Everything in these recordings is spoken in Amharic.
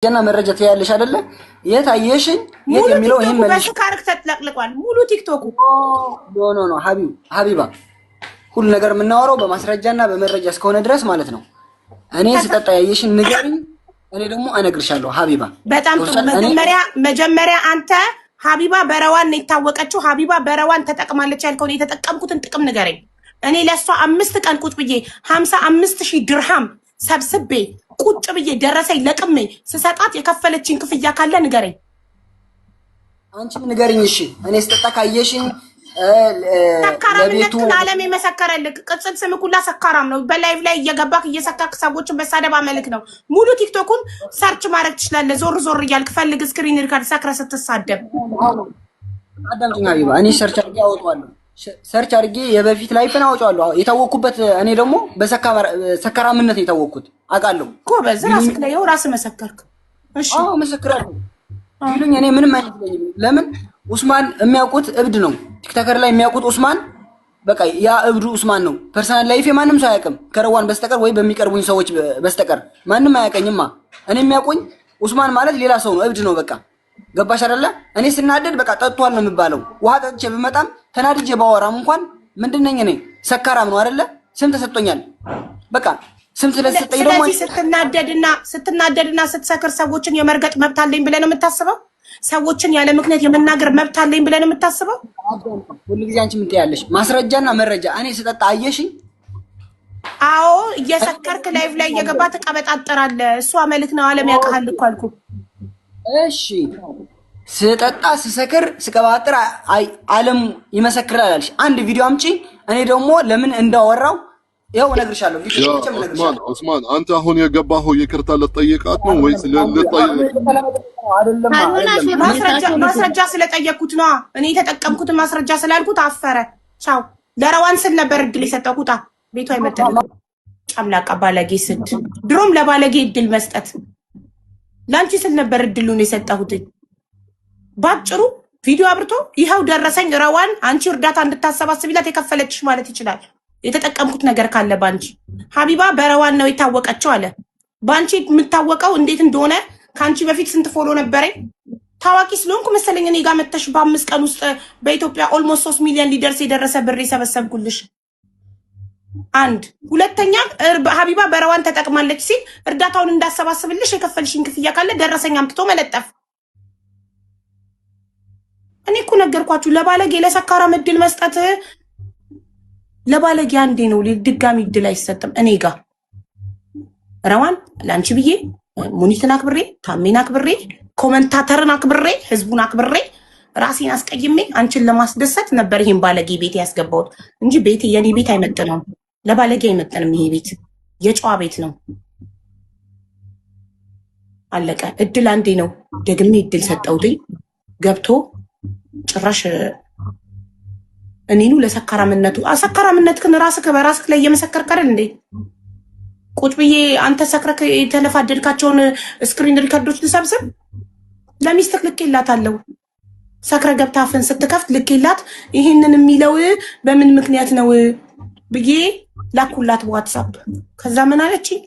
ማስረጃና መረጃ ትያለሽ አይደለ? የት አየሽኝ? የት ሙሉ የሚለው ይሄን ቲክቶኩ መልሽ። በስካርክ ተጥለቅልቋል። ሙሉ ቲክቶኩ። No, no, no፣ ሀቢባ፣ ሁሉ ነገር የምናወራው በማስረጃና በመረጃ እስከሆነ ድረስ ማለት ነው። እኔ ስጠጣ ያየሽን ንገሪኝ፣ እኔ ደግሞ እነግርሻለሁ። ሀቢባ። በጣም ጥሩ። እኔ መጀመሪያ አንተ ሀቢባ በረዋን ነው የታወቀችው። ሀቢባ በረዋን ተጠቅማለች ያልከውን የተጠቀምኩትን ጥቅም ንገረኝ። እኔ ለእሷ 5 ቀን ቁጭ ብዬ 55,000 ድርሃም ሰብስቤ ቁጭ ብዬ ደረሰኝ ለቅሜ ስሰጣት የከፈለችኝ ክፍያ ካለ ንገረኝ። አንቺም ንገሪኝ። እሺ፣ እኔ ስጠጣ ካየሽኝ ለቤቱ ሰካራምነትህን ዓለም የመሰከረልህ፣ ቅጽል ስምህ ሁላ ሰካራም ነው። በ live ላይ እየገባክ እየሰካክ ሰዎችን መሳደብ አመልክ ነው። ሙሉ ቲክቶኩን search ማድረግ ትችላለህ። ዞር ዞር እያልክ ፈልግ። Screen record ሰክረህ ስትሳደብ። አዳምጪኝ ሀቢባ፣ እኔ search አድርጌ አወጣዋለሁ። Search አድርጌ የበፊት life ን አወጣዋለሁ። የታወቅኩበት እኔ ደግሞ በሰካራምነት ነው የታወቅኩት፣ አውቃለሁ። ጎበዝ፣ ራስህ ላይ ይኸው ራስህ መሰከርክ። እሺ። አዎ፣ መሰክራለሁ ቢሉኝ እኔ ምንም አይመስለኝም። ለምን ኡስማን የሚያውቁት እብድ ነው። TikToker ላይ የሚያውቁት ኡስማን በቃ ያ እብዱ ኡስማን ነው። Personal life ኤ ማንም ሰው አያውቅም ከረዋን በስተቀር ወይ በሚቀርቡኝ ሰዎች በስተቀር ማንም አያውቀኝማ። እኔ የሚያውቁኝ ኡስማን ማለት ሌላ ሰው ነው፣ እብድ ነው። በቃ ገባሽ አይደለ? እኔ ስናደድ በቃ ጠጥቷል ነው የሚባለው። ውሃ ጠጥቼ ብመጣም ተናድጄ ባወራም እንኳን ምንድን ነኝ እኔ? ሰካራም ነው አይደለ? ስም ተሰጥቶኛል። በቃ ስም ስለተሰጠኝ ደግሞ ስለዚህ ስትናደድና ስትሰክር ሰዎችን የመርገጥ መብት አለኝ ብለህ ነው የምታስበው? ሰዎችን ያለ ምክንያት የመናገር መብት አለኝ ብለህ ነው የምታስበው? ሁሉ ጊዜ አንቺ ምን ትያለሽ? ማስረጃና መረጃ። እኔ ስጠጣ አየሽኝ? አዎ፣ እየሰከርክ live ላይ እየገባ ትቀበጣጠራለህ። እሱ አመልክ ነው፣ ዓለም ያውቅሃል እኮ አልኩህ። እሺ፣ ስጠጣ፣ ስሰክር፣ ስቀባጥር ዓለም ይመሰክራል አልሽ። አንድ ቪዲዮ አምጪ። እኔ ደግሞ ለምን እንዳወራው ይኸው እነግርሻለሁ። ቪዲዮ ያ መቼም ዑስማን እነግርሻለሁ። ዑስማን፣ አንተ አሁን የገባኸው ይቅርታ ልትጠይቃት ነው ወይስ ልጠይቅ? አይደለም። ካልሆነ አይደለም። ማስረጃ ስለጠየቅኩት ነዋ። እኔ የተጠቀምኩትን ማስረጃ ስላልኩት አፈረ። ቻው። ለረዋን ስል ነበር እድል የሰጠው። ቁጣ ቤቱ አይመጥንም። ጨምላቃ ባለጌ ስድ። ድሮም ለባለጌ እድል መስጠት፣ ለአንቺ ስል ነበር እድሉን የሰጠሁትኝ። ባጭሩ ቪዲዮ አብርቶ ይኸው ደረሰኝ ረዋን አንቺ እርዳታ እንድታሰባስቢላት የከፈለችሽ ማለት ይችላል። የተጠቀምኩት ነገር ካለ ባንቺ፣ ሀቢባ በረዋን ነው የታወቀችው አለ። በአንቺ የምታወቀው እንዴት እንደሆነ፣ ከአንቺ በፊት ስንት follow ነበረኝ? ታዋቂ ስለሆንኩ መሰለኝ እኔ ጋር መተሽ በ5 ቀን ውስጥ በኢትዮጵያ almost 3 ሚሊዮን ሊደርስ የደረሰ ብር የሰበሰብኩልሽ። አንድ ሁለተኛ፣ ሀቢባ በረዋን ተጠቅማለች ሲል እርዳታውን እንዳሰባስብልሽ የከፈልሽኝ ክፍያ ካለ ደረሰኝ አምጥቶ መለጠፍ። እኔ እኮ ነገርኳችሁ፣ ለባለጌ ለሰካራም እድል መስጠት ለባለጌ አንዴ ነው፣ ድጋሚ እድል አይሰጥም። እኔ ጋ ረዋን ለአንቺ ብዬ ሙኒትን አክብሬ፣ ታሜን አክብሬ፣ commentator ን አክብሬ፣ ህዝቡን አክብሬ፣ ራሴን አስቀይሜ አንቺን ለማስደሰት ነበር ይሄን ባለጌ ቤት ያስገባሁት እንጂ ቤቴ የኔ ቤት አይመጥነውም። ለባለጌ አይመጥንም። ይሄ ቤት የጨዋ ቤት ነው። አለቀ። እድል አንዴ ነው። ደግሜ እድል ሰጠሁትኝ፣ ገብቶ ጭራሽ እኔኑ ለሰካራምነቱ። ሰካራምነት ግን ራስህ በራስህ ላይ እየመሰከርክ አይደል እንዴ? ቁጭ ብዬ አንተ ሰክረክ የተለፋደድካቸውን screen record ኦች ልሰብስብ? ለሚስትህ ልኬላታለሁ። ሰክረ ገብታ አፍን ስትከፍት ልኬላት ይህንን የሚለው በምን ምክንያት ነው ብዬ ላኩላት በዋትሳፕ። ከዛ ምን አለችኝ?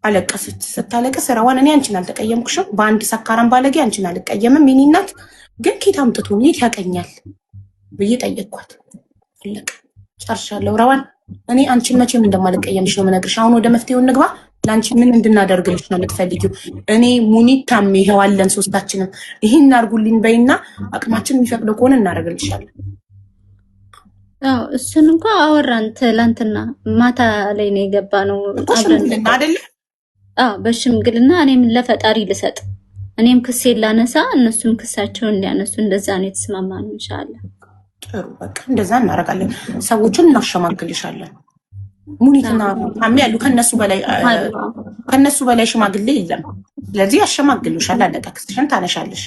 አለቀሰች። ስታለቅስ ረዋን እኔ አንቺን አልተቀየምኩሽም፣ በአንድ ሰካራም ባለጌ አንቺን አልቀየምም። የኔ እናት ግን ኬት አምጥቶ የት ያቀኛል ብዬ ጠየቅኳት። አለቀ። ጨርሻለሁ። ረዋን፣ እኔ አንቺን መቼም እንደማልቀየምሽ ነው የምነግርሽ። አሁን ወደ መፍትሄው እንግባ። ለአንቺ ምን እንድናደርግልሽ ነው የምትፈልጊው? እኔ፣ ሙኒት፣ ታሜ ይኸው አለን ሶስታችንም። ይህን አድርጉልኝ በይና አቅማችን የሚፈቅደው ከሆነ እናደርግልሻለን። አዎ፣ እሱን እንኳ አወራን። ትላንትና ማታ ላይ ነው የገባ ነው። እኮ ሽምግልና አይደለ? አዎ፣ በሽምግልና እኔም ለፈጣሪ ልሰጥ፣ እኔም ክሴን ላነሳ፣ እነሱም ክሳቸውን ሊያነሱ እንደዛ ነው የተስማማ ነው። ኢንሻአላህ። ጥሩ፣ በቃ እንደዛ እናደርጋለን። ሰዎቹን እናሸማግልሻለን። ሙኒትና ታሜ ያሉ ከነሱ በላይ ሽማግሌ የለም። ስለዚህ ያሸማግሉሻል። አለቀ። ክስሽን ታነሻለሽ።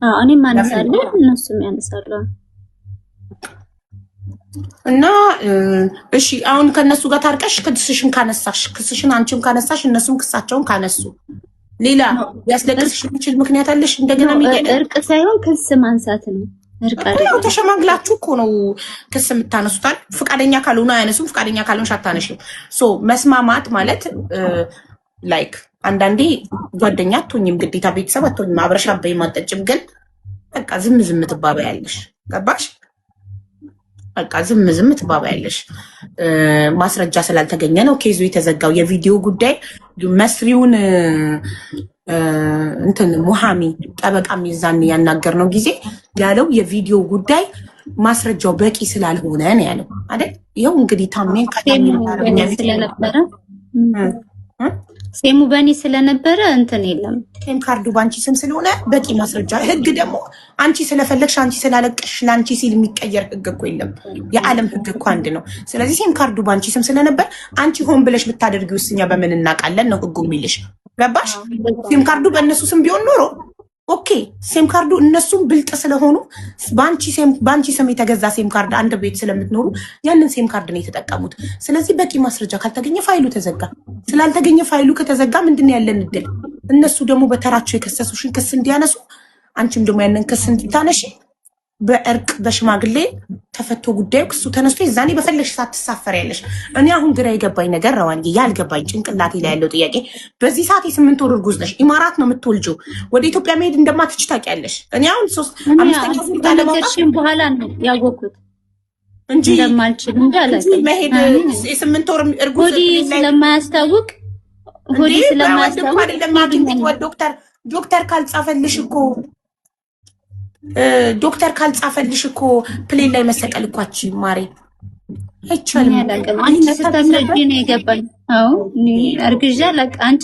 አዎ፣ እኔም አነሳለሁ፣ እነሱም ያነሳሉ። እና እሺ፣ አሁን ከነሱ ጋር ታርቀሽ ክስሽን ካነሳሽ፣ ክስሽን አንቺም ካነሳሽ እነሱም ክሳቸውን ካነሱ ሌላ ሊያስለቅስሽ የሚችል ምክንያት አለሽ? እንደገና ሚዲያ እርቅ ሳይሆን ክስ ማንሳት ነው። እርቅ ያው አይደለም። ተሸማግላችሁ እኮ ነው ክስ የምታነሱታል። ፍቃደኛ ካልሆኑ አያነሱም፣ ፍቃደኛ ካልሆንሽ አታነሽም። So መስማማት ማለት like አንዳንዴ ጓደኛ አትሆኝም፣ ግዴታ ቤተሰብ አትሆኝም፣ አብረሽ አበይም አትጠጭም። ግን በቃ ዝም ዝም ትባባያለሽ። ገባሽ? በቃ ዝም ዝም ትባባያለሽ። ማስረጃ ስላልተገኘ ነው case ኡ የተዘጋው። የቪዲዮ ጉዳይ መስሪውን እንትን محامي ጠበቃ ሚዛን ያናገርነው ጊዜ ያለው የቪዲዮ ጉዳይ ማስረጃው በቂ ስላልሆነ ነው ያለው አይደል? ይኸው እንግዲህ ታሜን ሴሙ በኔ ስለነበረ፣ ሴሙ በኔ ስለነበረ እንትን የለም። ሲም ካርዱ በአንቺ ስም ስለሆነ በቂ ማስረጃ። ህግ ደግሞ አንቺ ስለፈለግሽ፣ አንቺ ስላለቀሽ ለአንቺ ሲል የሚቀየር ህግ እኮ የለም። የዓለም ህግ እኮ አንድ ነው። ስለዚህ ሲም ካርዱ በአንቺ ስም ስለነበር አንቺ ሆን ብለሽ ብታደርጊው እኛ በምን እናውቃለን ነው ህጉ የሚልሽ። ገባሽ? ሲም ካርዱ በእነሱ ስም ቢሆን ኖሮ okay፣ ሲም ካርዱ እነሱም ብልጥ ስለሆኑ በአንቺ ስም የተገዛ ሲም ካርድ አንድ ቤት ስለምትኖሩ ያንን ሲም ካርድ ነው የተጠቀሙት። ስለዚህ በቂ ማስረጃ ካልተገኘ ፋይሉ ተዘጋ። ስላልተገኘ ፋይሉ ከተዘጋ ምንድን ነው ያለን እድል? እነሱ ደግሞ በተራቸው የከሰሱሽን ክስ እንዲያነሱ፣ አንቺም ደግሞ ያንን ክስ እንድታነሺ በእርቅ በሽማግሌ ተፈቶ ጉዳዩ ክሱ ተነስቶ የዛኔ በፈለግሽ ሰዓት ትሳፈሪያለሽ። እኔ አሁን ግራ የገባኝ ነገር ረዋንዬ፣ ያልገባኝ ጭንቅላቴ ላይ ያለው ጥያቄ በዚህ ሰዓት የ8 ወር እርጉዝ ነሽ፣ ኢማራት ነው የምትወልጂው፣ ወደ ኢትዮጵያ መሄድ እንደማትች ታውቂያለሽ። እኔ አሁን ሶስት እኔ አምስተኛ ዙር ለማውጣት ከነገርሽኝ በኋላ ነው ያወኩት እንጂ እንደማልችል እንጂ እንጂ አላውቅም። መሄድ የ8 ወር እርጉዝ ሆዴ ስለማያስታውቅ ሆዴ እንዴ በወንድ እኮ ስለማያስታውቅ አይደለም ሐኪም ቤት ዶክተር ካልጻፈልሽ እኮ ዶክተር ካልጻፈልሽ እኮ plane ላይ መሰቀል እኮ አትችይም ማሬ፣ እኔ አይቻልም። አላውቅም። አንቺ ስታስረጂኝ ነው የገባኝ። አዎ እኔ አርግዣ አላውቅም። አንቺ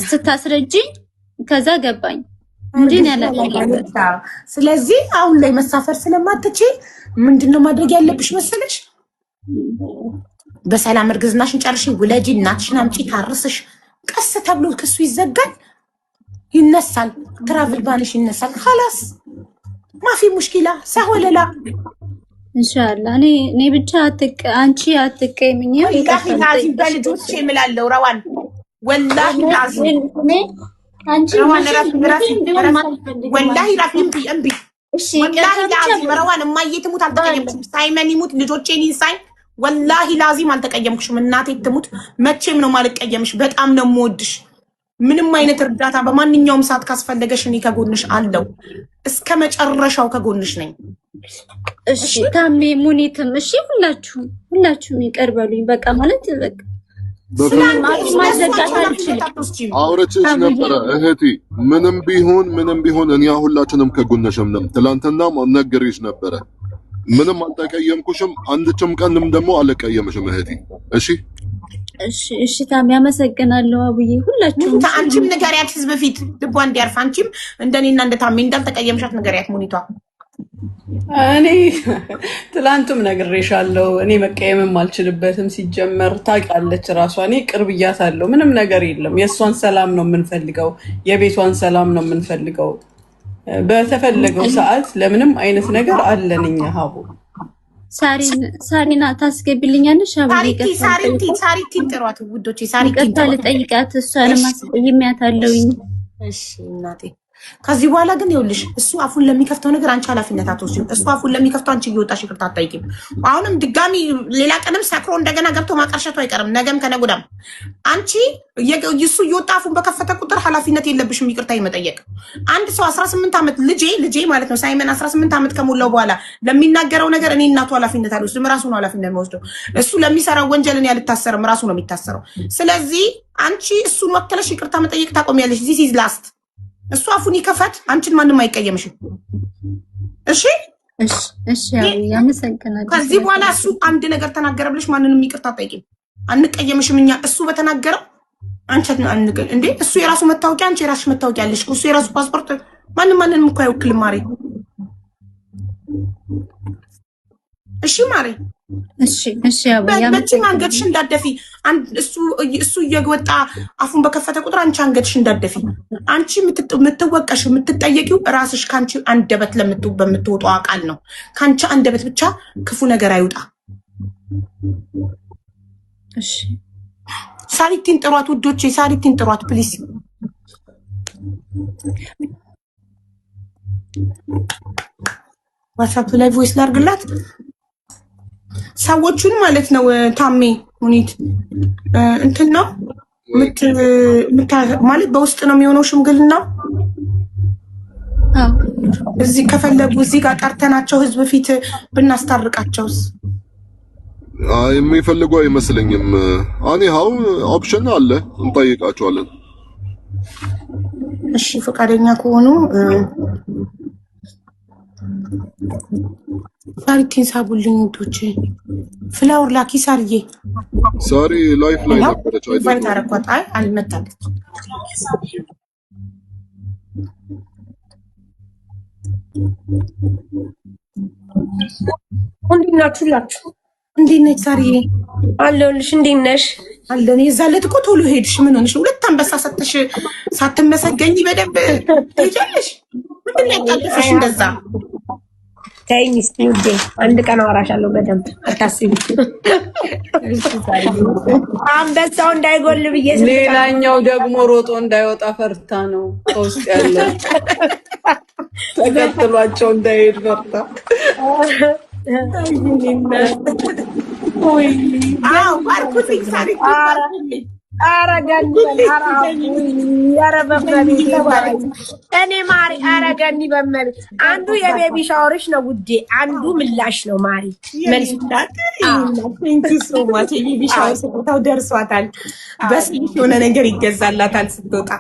ስታስረጂኝ ከዛ ገባኝ እንጂ እኔ አላውቅም ነበር። ስለዚህ አሁን ላይ መሳፈር ስለማትችይ ምንድነው ማድረግ ያለብሽ መሰለሽ? በሰላም እርግዝናሽን ጨርሺ፣ ውለጂ፣ እናትሽን አምጪ፣ ታርስሽ። ቀስ ተብሎ ክሱ ይዘጋል፣ ይነሳል። Travel ban ሽ ይነሳል። خلاص مافي مشكلة صح ولا لا? ኢንሻአላህ እኔ ብቻ አንቺ አትቀይምኝ። والله ይቅርታ العظيم ልጠይቅሽ። በልጆቼ እምላለሁ ረዋን፣ والله العظيم እኔ አንቺ ረዋን ረፊ ረፊ መቼም ቢሆን ረፊ አልፈልግም። والله ረፊ እምቢ እምቢ እሺ والله ይቅርታ ብቻ العظيم ረዋን እማዬ ትሙት አልተቀየምኩሽም። ሳይመን ይሙት ልጆቼን ይንሳኝ والله العظيم አልተቀየምኩሽም። እናቴ ትሙት መቼም ነው ማልቀየምሽ። በጣም ነው የምወድሽ። ምንም አይነት እርዳታ በማንኛውም ሰዓት ካስፈለገሽ እኔ ከጎንሽ አለው። እስከ መጨረሻው ከጎንሽ ነኝ። እሺ ታሜ ሙኒትም እሺ፣ ሁላችሁም ሁላችሁም ይቅር በሉኝ። በቃ ማለት በቃ ማዘጋት አልችልም። አውርቼሽ ነበረ እህቴ። ምንም ቢሆን ምንም ቢሆን እኛ ሁላችንም ከጎንሽም ነን። ትላንትናም ነግሬሽ ነበረ። ምንም አልተቀየምኩሽም። አንድችም ቀንም ደግሞ አልቀየምሽም እህቴ። እሺ እሺ እሺ ታሜ አመሰግናለሁ። አቡዬ ሁላችሁም ሙኒታ አንቺም ንገሪያት ህዝብ ፊት ልቧ እንዲያርፍ። አንቺም እንደኔና እንደ ታሜ እንዳልተቀየምሻት ንገሪያት ሙኒቷ። እኔ ትላንቱም ነግሬሻለሁ። እኔ መቀየምም አልችልበትም። ሲጀመር ታውቃለች እራሷ። እኔ ቅርብ እያታለሁ። ምንም ነገር የለም። የእሷን ሰላም ነው የምንፈልገው፣ የቤቷን ሰላም ነው የምንፈልገው። በተፈለገው ሰዓት ለምንም አይነት ነገር አለን እኛ ሀቡ። ሳሪና ታስገቢልኛለሽ? አቡዬ ሳሪቲ ይቅርታ ሳሪቲ ልጠይቃት፣ ሳሪቲን ጥሯት ውዶቼ፣ ሳሪቲን ይቅርታ ጥሯት። ልጠይቃት። እሷንም አስቀይሜያታለሁኝ። እሺ እናቴ። ከዚህ በኋላ ግን ይኸውልሽ እሱ አፉን ለሚከፍተው ነገር አንቺ ኃላፊነት አትወስጂም። እሱ አፉን ለሚከፍተው አንቺ እየወጣሽ ይቅርታ አትጠይቂም። አሁንም ድጋሚ ሌላ ቀንም ሰክሮ እንደገና ገብቶ ማቀርሸቱ አይቀርም። ነገም ከነገ ወዲያም አንቺ እሱ እየወጣ አፉን በከፈተ ቁጥር ኃላፊነት የለብሽም ይቅርታ የመጠየቅ። አንድ ሰው 18 ዓመት ልጄ ማለት ነው ሳይመን 18 ዓመት ከሞላው በኋላ ለሚናገረው ነገር እኔ እናቱ ኃላፊነት አልወስድም። ራሱ ነው ኃላፊነት የሚወስደው። እሱ ለሚሰራው ወንጀል እኔ አልታሰርም፣ ራሱ ነው የሚታሰረው። ስለዚህ አንቺ እሱን ወክለሽ ይቅርታ መጠየቅ ታቆሚያለሽ። This is last። እሱ አፉን ይከፈት፣ አንቺን ማንም አይቀየምሽም። እሺ እሺ እሺ አቡዬ አመሰግናለሁ። ከዚህ በኋላ እሱ አንድ ነገር ተናገረ ብለሽ ማንንም ይቅርታ አትጠይቂም። አንቀየምሽም። እኛ እሱ በተናገረው አንቺ እንዴ እሱ የራሱ መታወቂያ፣ አንቺ የራስሽ መታወቂያ አለሽ። እሱ የራሱ ፓስፖርት፣ ማንም ማንንም እኮ አይወክልም ማሬ። እሺ ማሬ። እሺ እሺ አቡዬ መቼም አንገትሽ እንዳትደፊ። እሱ እሱ እየወጣ አፉን በከፈተ ቁጥር አንቺ አንገትሽ እንዳትደፊ። አንቺ የምትወቀሽው የምትጠየቂው ራስሽ ከአንቺ አንደበት በምትወጣው ቃል ነው። ከአንቺ አንደበት ብቻ ክፉ ነገር አይውጣ። እሺ ሳሪቲን ጥሯት ውዶቼ፣ ሳሪቲን ጥሯት please። ዋትሳፕ ላይ voice ላርግላት ሰዎቹን ማለት ነው። ታሜ ሙኒት እንትን ነው። ማለት በውስጥ ነው የሚሆነው ሽምግልና። አዎ። እዚህ ከፈለጉ እዚህ ጋር ጠርተናቸው ህዝብ ፊት ብናስታርቃቸውስ? አይ፣ የሚፈልጉ አይመስለኝም። Anyhow option አለ፣ እንጠይቃቸዋለን። እሺ፣ ፈቃደኛ ከሆኑ ሳሪቲን ሳቡልኝ ውዶች። Flower ላኪ ሳርዬ። ሳሪ live ላይ ነበረች። Invite አይደለም? አረኳት። አይ፣ አልመጣለች። እንዴት ናችሁ ሁላችሁ? እንዴት ነች ሳርዬ? አለሁልሽ። እንዴት ነሽ? አለን። የዛን ዕለት እኮ ቶሎ ሄድሽ። ምን ሆነሽ? ሁለት አንበሳ ሰጥተሽ ሳትመሰገኝ በደንብ ትሄጃለሽ። ምንድን ነው ያጣደፈሽ እንደዛ? ተይኝ እስኪ ውዴ፣ አንድ ቀን አወራሻለሁ በደንብ፣ አታስቢ። አንበሳው እንዳይጎል ብዬ ስንት ቀን ሌላኛው ደግሞ ሮጦ እንዳይወጣ ፈርታ ነው፣ ከውስጥ ያለው ተከትሏቸው እንዳይሄድ ፈርታ። አዎ፣ ባርኩልኝ ሳሪቲ፣ ባርኩልኝ። ኧረ ገኒ፣ ኧረ ኧረ በመቤቴ እኔ ማሪ፣ ኧረ ገኒ በመቤቴ፣ አንዱ የ baby shower ሽ ነው ውዴ፣ አንዱ ምላሽ ነው ማሪ፣ መልስ። Thank you so much። የ baby shower ስጦታው ደርሷታል። በስልክ የሆነ ነገር ይገዛላታል ስትወጣ።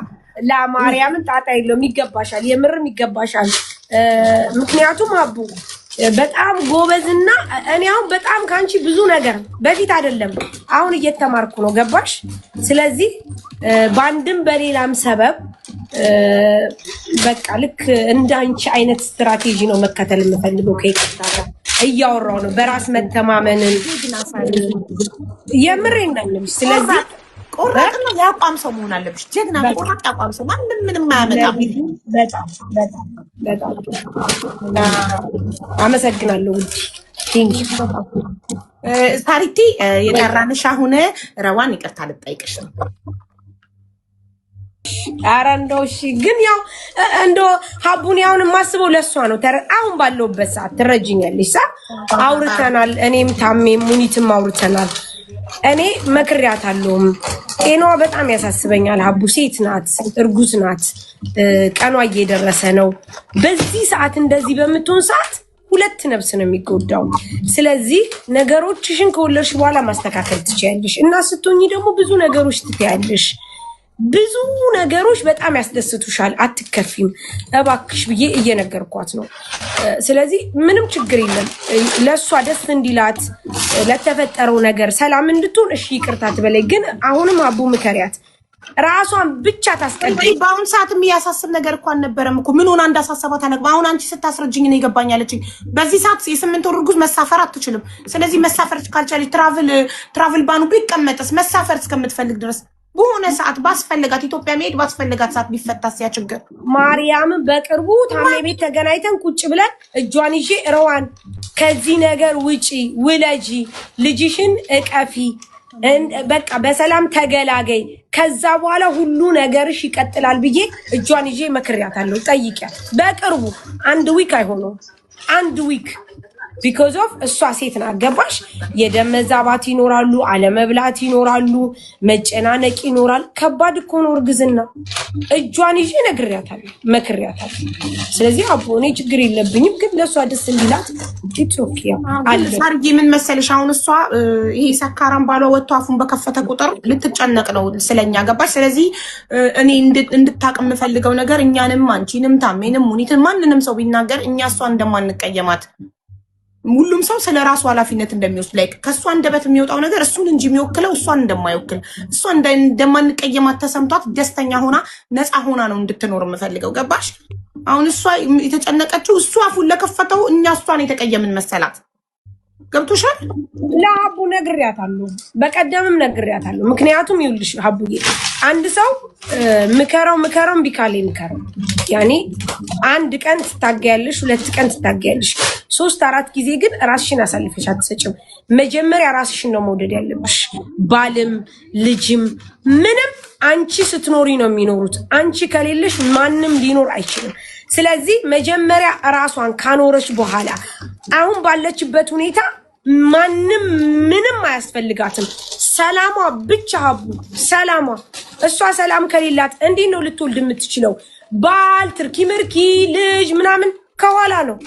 ለማርያምን ጣጣ የለውም፣ ይገባሻል፣ የምርም ይገባሻል። ምክንያቱም አቡ በጣም ጎበዝና እኔ አሁን በጣም ከአንቺ ብዙ ነገር በፊት አይደለም አሁን እየተማርኩ ነው፣ ገባሽ? ስለዚህ በአንድም በሌላም ሰበብ በቃ ልክ እንደ አንቺ አይነት ስትራቴጂ ነው መከተል የምፈልገው። ከይቅርታ ጋር እያወራሁ ነው፣ በራስ መተማመንን የምሬን ነው የምልሽ። ስለዚህ ቆራጥና የአቋም ሰው መሆን አለብሽ። ጀግና ቆራጥ አቋም ሰው ማንም ምንም አያመጣም። በጣም በጣም በጣም እና አመሰግናለሁ ውድ፣ thank you። ሳሪቲ፣ የጠራንሽ አሁን ረዋን ይቅርታ ልጠይቅሽ ነው። ኧረ እንደው እሺ፣ ግን ያው እንደው ሀቡን ያሁን የማስበው ለእሷ ነው። አሁን ባለሁበት ሰዓት ትረጅኛለሽ። ሳ አውርተናል፣ እኔም ታሜም ሙኒትም አውርተናል። እኔ መክሬያታለሁም። ጤናዋ በጣም ያሳስበኛል። ሀቡ ሴት ናት፣ እርጉዝ ናት፣ ቀኗ እየደረሰ ነው። በዚህ ሰዓት እንደዚህ በምትሆን ሰዓት ሁለት ነፍስ ነው የሚጎዳው። ስለዚህ ነገሮችሽን ከወለድሽ በኋላ ማስተካከል ትችያለሽ እና ስትሆኚ ደግሞ ብዙ ነገሮች ትትያለሽ፣ ብዙ ነገሮች በጣም ያስደስቱሻል፣ አትከፊም፣ እባክሽ ብዬ እየነገርኳት ነው። ስለዚህ ምንም ችግር የለም። ለእሷ ደስ እንዲላት፣ ለተፈጠረው ነገር ሰላም እንድትሆን እሺ ይቅርታ ትበለኝ። ግን አሁንም አቡ ምከሪያት፣ ራሷን ብቻ ታስቀድም። በአሁን ሰዓት የሚያሳስብ ነገር እኮ አልነበረም እኮ። ምን ሆና እንዳሳሰባት አላውቅም። አሁን አንቺ ስታስረጅኝ ነው የገባኝ አለችኝ። በዚህ ሰዓት የ8 ወር እርጉዝ መሳፈር አትችልም። ስለዚህ መሳፈር ካልቻለች travel ban ኡ ቢቀመጥስ፣ መሳፈር እስከምትፈልግ ድረስ በሆነ ሰዓት ባስፈልጋት ኢትዮጵያ መሄድ ባስፈልጋት ሰዓት ቢፈታስ ያ ችግር? ማርያምን በቅርቡ ታሜ ቤት ተገናኝተን ቁጭ ብለን እጇን ይዤ ረዋን ከዚህ ነገር ውጪ፣ ውለጂ፣ ልጅሽን እቀፊ፣ በቃ በሰላም ተገላገይ፣ ከዛ በኋላ ሁሉ ነገርሽ ይቀጥላል ብዬ እጇን ይዤ መክሬያታለሁ። ጠይቂያት። በቅርቡ አንድ week አይሆነውም፣ አንድ week፣ because of እሷ ሴት ናት፣ ገባሽ? የደም መዛባት ይኖራሉ፣ አለመብላት ይኖራሉ፣ መጨናነቅ ይኖራል። ከባድ እኮ ነው እርግዝና። እጇን ይዤ ነግሬያታለሁ፣ መክሬያታለሁ። ስለዚህ አቦ እኔ ችግር የለብኝም፣ ግን ለእሷ ደስ እንዲላት it's okay አለ። ሳርዬ፣ ምን መሰለሽ፣ አሁን እሷ ይሄ ሰካራም ባሏ ወጥቶ አፉን በከፈተ ቁጥር ልትጨነቅ ነው ስለኛ፣ ገባሽ? ስለዚህ እኔ እንድታቅ የምፈልገው ነገር እኛንም፣ አንቺንም፣ ታሜንም፣ ሙኒትን፣ ማንንም ሰው ቢናገር እኛ እሷ እንደማንቀየማት፣ ሁሉም ሰው ስለ ራሱ ኃላፊነት እንደሚወስድ፣ like ከእሷ አንደበት የሚወጣው ነገር እሱን እንጂ የሚወክለው እሷን እንደማይወክል፣ እሷ እንደማንቀየማት ተሰምቷት ደስተኛ ሆና ነፃ ሆና ነው እንድትኖር የምፈልገው። ገባሽ? አሁን እሷ የተጨነቀችው እሱ አፉን ለከፈተው እኛ እሷን የተቀየምን መሰላት። ገብቶሻል? ለሀቡ ነግሬያታለሁ፣ በቀደምም ነግሬያታለሁ። ምክንያቱም ይኸውልሽ ሀቡዬ፣ አንድ ሰው ምከረው ምከረው እምቢ ካለ ምከረው። ያኔ አንድ ቀን ትታገያለሽ፣ 2 ቀን ትታገያለሽ፣ ሶስት አራት ጊዜ ግን ራስሽን አሳልፈሽ አትሰጭም። መጀመሪያ ራስሽን ነው መውደድ ያለብሽ። ባልም ልጅም ምንም አንቺ ስትኖሪ ነው የሚኖሩት። አንቺ ከሌለሽ ማንም ሊኖር አይችልም። ስለዚህ መጀመሪያ ራሷን ካኖረች በኋላ አሁን ባለችበት ሁኔታ ማንም ምንም አያስፈልጋትም። ሰላሟ ብቻ ሀቡ ሰላሟ። እሷ ሰላም ከሌላት እንዴት ነው ልትወልድ የምትችለው? ባል ትርኪ ምርኪ ልጅ ምናምን ከኋላ ነው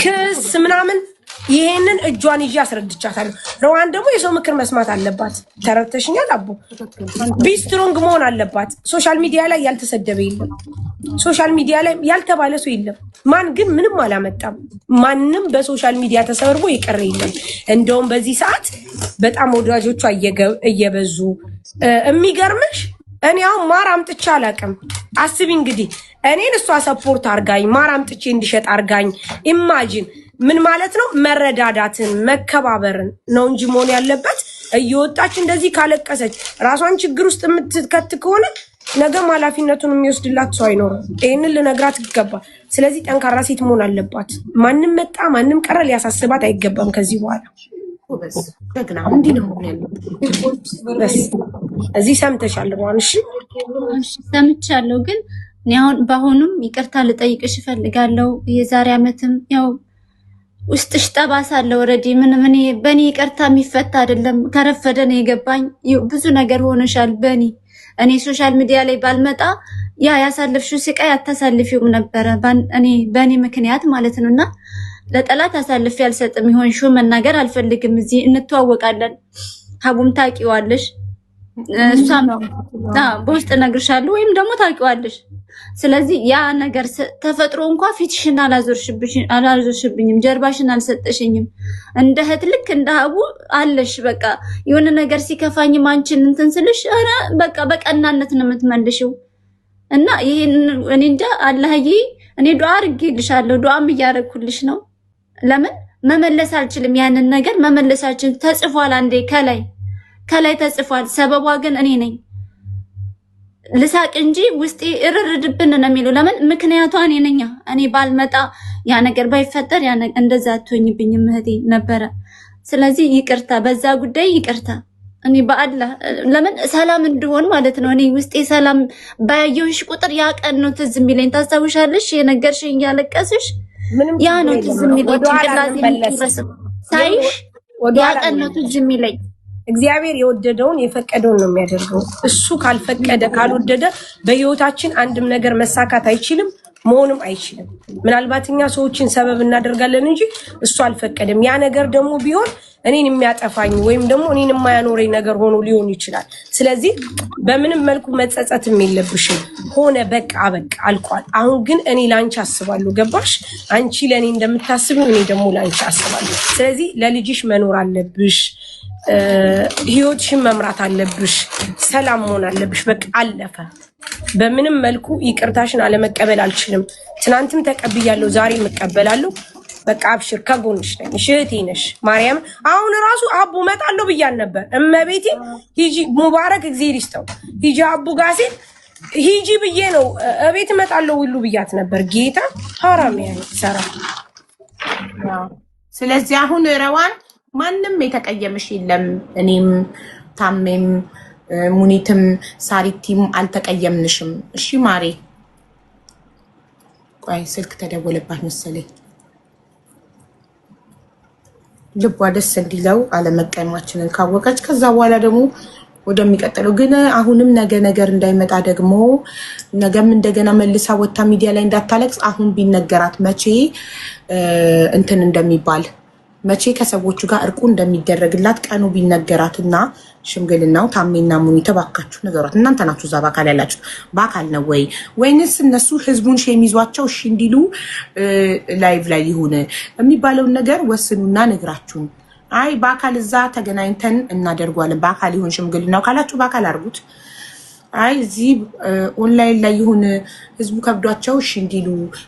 ክስ ምናምን። ይሄንን እጇን ይዤ አስረድቻታለሁ። ረዋን ደግሞ የሰው ምክር መስማት አለባት። ተረድተሽኛል አቦ? Be strong መሆን አለባት። Social media ላይ ያልተሰደበ የለም። Social media ላይ ያልተባለ ሰው የለም። ማን ግን ምንም አላመጣም። ማንም በ social media ተሰብርቦ የቀረ የለም። እንደውም በዚህ ሰዓት በጣም ወዳጆቿ እየበዙ የሚገርምሽ እኔ አሁን ማር አምጥቼ አላውቅም። አስቢ እንግዲህ እኔን እሷ support አርጋኝ ማር አምጥቼ እንዲሸጥ አርጋኝ። Imagine ምን ማለት ነው? መረዳዳትን መከባበርን ነው እንጂ መሆን ያለበት። እየወጣች እንደዚህ ካለቀሰች ራሷን ችግር ውስጥ የምትከት ከሆነ ነገም ኃላፊነቱን የሚወስድላት ሰው አይኖርም። ይህንን ልነግራት ይገባል። ስለዚህ ጠንካራ ሴት መሆን አለባት። ማንም መጣ ማንም ቀረ ሊያሳስባት አይገባም ከዚህ በኋላ። እንዲህ ነው መሆን ያለበት። በስ እዚህ ሰምተሻል ሯን? እሺ እሺ ሰምቻለሁ፣ ግን እኔ አሁን በአሁኑም ይቅርታ ልጠይቅሽ እፈልጋለሁ። የዛሬ ዓመትም ያው ውስጥሽ ጠባሳ አለ። Already ምንም እኔ በእኔ ይቅርታ የሚፈታ አይደለም። ከረፈደ ነው የገባኝ። ብዙ ነገር ሆነሻል በእኔ እኔ social media ላይ ባልመጣ ያ ያሳለፍሽው ስቃይ አታሳልፊውም ነበረ። እኔ በእኔ ምክንያት ማለት ነው። እና ለጠላት አሳልፌ አልሰጥም። ይሆን መናገር አልፈልግም። እዚህ እንተዋወቃለን። ሀቡም ታውቂዋለሽ፣ እሷም በውስጥ እነግርሻለሁ ወይም ደግሞ ታውቂዋለሽ። ስለዚህ ያ ነገር ተፈጥሮ እንኳ ፊትሽን አላዞርሽብኝም፣ ጀርባሽን አልሰጠሽኝም። እንደ እህት ልክ እንደ ሀቡ አለሽ። በቃ የሆነ ነገር ሲከፋኝም አንቺን እንትን ስልሽ ኧረ በቃ በቀናነት ነው የምትመልሽው። እና ይሄን እኔ እንጃ አላህዬ፣ እኔ ዱዓ አድርጌልሻለሁ፣ ዱዓም እያደረኩልሽ ነው። ለምን መመለስ አልችልም? ያንን ነገር መመለስ አልችልም። ተጽፏል፣ አንዴ ከላይ ከላይ ተጽፏል። ሰበቧ ግን እኔ ነኝ። ልሳቅ እንጂ ውስጤ እርር ድብን ነው የሚለው። ለምን ምክንያቷ እኔ ነኝ። እኔ ባልመጣ ያ ነገር ባይፈጠር ያ እንደዛ አትሆኝብኝም እህቴ ነበረ። ስለዚህ ይቅርታ፣ በዛ ጉዳይ ይቅርታ። እኔ በአላህ ለምን ሰላም እንድሆን ማለት ነው። እኔ ውስጤ ሰላም ባየሁሽ ቁጥር ያ ቀን ነው ትዝ የሚለኝ። ታስታውሻለሽ? የነገርሽኝ እያለቀስሽ ያ ነው ትዝ የሚለኝ። ጭንቅላቴ ሳይሽ ያ ቀን ነው ትዝ የሚለኝ። እግዚአብሔር የወደደውን የፈቀደውን ነው የሚያደርገው። እሱ ካልፈቀደ ካልወደደ በህይወታችን አንድም ነገር መሳካት አይችልም፣ መሆንም አይችልም። ምናልባት እኛ ሰዎችን ሰበብ እናደርጋለን እንጂ እሱ አልፈቀደም። ያ ነገር ደግሞ ቢሆን እኔን የሚያጠፋኝ ወይም ደግሞ እኔን የማያኖረኝ ነገር ሆኖ ሊሆን ይችላል። ስለዚህ በምንም መልኩ መጸጸትም የለብሽም። ሆነ በቃ በቃ አልቋል። አሁን ግን እኔ ለአንቺ አስባለሁ። ገባሽ? አንቺ ለእኔ እንደምታስቢው እኔ ደግሞ ለአንቺ አስባለሁ። ስለዚህ ለልጅሽ መኖር አለብሽ። ህይወትሽን መምራት አለብሽ። ሰላም መሆን አለብሽ። በቃ አለፈ። በምንም መልኩ ይቅርታሽን አለመቀበል አልችልም። ትናንትም ተቀብያለሁ፣ ዛሬም እቀበላለሁ። በቃ አብሽር፣ ከጎንሽ ነኝ። እሺ እህቴ ነሽ። ማርያም አሁን ራሱ አቡ እመጣለሁ ብያን ነበር። እመቤቴ ሂጂ፣ ሙባረክ እግዜር ይስጠው። ሂጂ አቡ ጋር ሲል ሂጂ ብዬ ነው እቤት እመጣለሁ ሁሉ ብያት ነበር። ጌታ ሀራም ያ ሰራ። ስለዚህ አሁን ረዋን ማንም የተቀየመሽ የለም። እኔም ታሜም ሙኒትም ሳሪቲም አልተቀየምንሽም። እሺ ማሬ። ቆይ ስልክ ተደወለባት መሰለኝ። ልቧ ደስ እንዲለው አለመቀየማችንን ካወቀች ከዛ በኋላ ደግሞ ወደሚቀጥለው ግን አሁንም ነገ ነገር እንዳይመጣ ደግሞ ነገም እንደገና መልሳ ወታ ሚዲያ ላይ እንዳታለቅስ አሁን ቢነገራት መቼ እንትን እንደሚባል መቼ ከሰዎቹ ጋር እርቁ እንደሚደረግላት ቀኑ ቢነገራትና ሽምግልናው ታሜና ሙኒት እባካችሁ ንገሯት። እናንተ ናችሁ እዛ በአካል ያላችሁ። በአካል ነው ወይ ወይንስ እነሱ ህዝቡን shame ይዟቸው እሺ እንዲሉ live ላይ ይሁን የሚባለውን ነገር ወስኑና ነግራችሁን። አይ በአካል እዛ ተገናኝተን እናደርጓለን፣ በአካል ይሁን ሽምግልናው ካላችሁ በአካል አድርጉት። አይ እዚህ ኦንላይን ላይ ይሁን ህዝቡ ከብዷቸው እሺ እንዲሉ